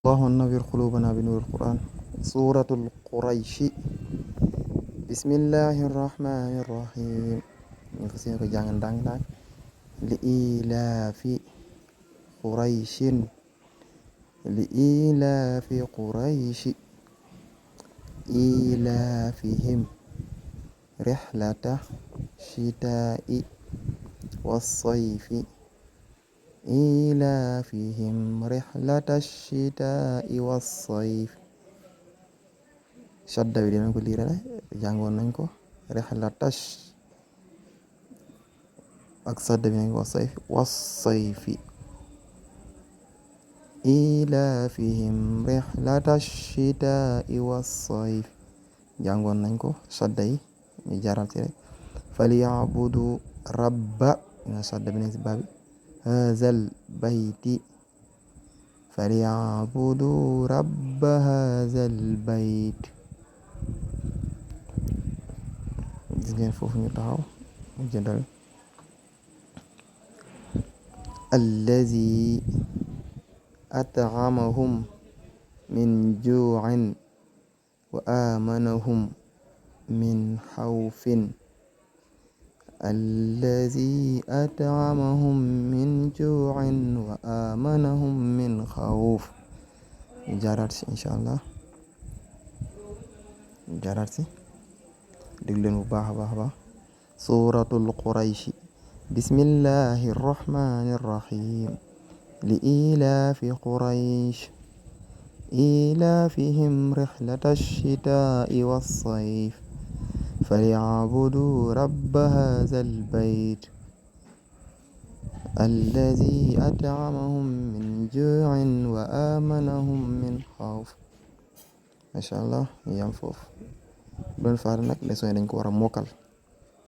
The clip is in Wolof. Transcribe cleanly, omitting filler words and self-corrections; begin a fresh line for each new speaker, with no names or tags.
اللهم نور قلوبنا بنور القرآن. سورة القريش. بسم الله الرحمن الرحيم. ñu fas yéene ko jàng ndànk-ndànk. li ilaafi qurayshin li ilaafi qurayshi ilaafihim rihlata shitaa'i wassayfi ilaafihim rihlata shitaa'i wassayf. shadda bi dinañ ko liirale jàngoon nañ ko rihlatash ak sadda bi nañ ko wassayfi ilaafihim rihlata shitaa'i wassayf jàngoon nañ ko sadda yi ñu jaral ci rek falyabudu rabba na sadda bi nañ ci baabi haazal bayti falyabudu rabba haazal bayt. gis ngeen foofu ñu taxaw mu jëndal allazi at'amahum min juu'in wa amanahum min xawfin allazi at'amahum min juu'in wa amanahum min xawf. jaaraat si incha allah jaaraat si déglu leen bu baax a baax a baax. suuratul qurayshi. bismillahi rrahmani rrahim. li ilaafi quraysh ilaafihim rihlata shitaa'i wassayf falya'buduu rabba haazal bayt allazi at'amahum min juu'in wa aamanahum min xawf. macha allah ñu yam foofu. doon faar nag leçon yi dañ ko war a mokkal.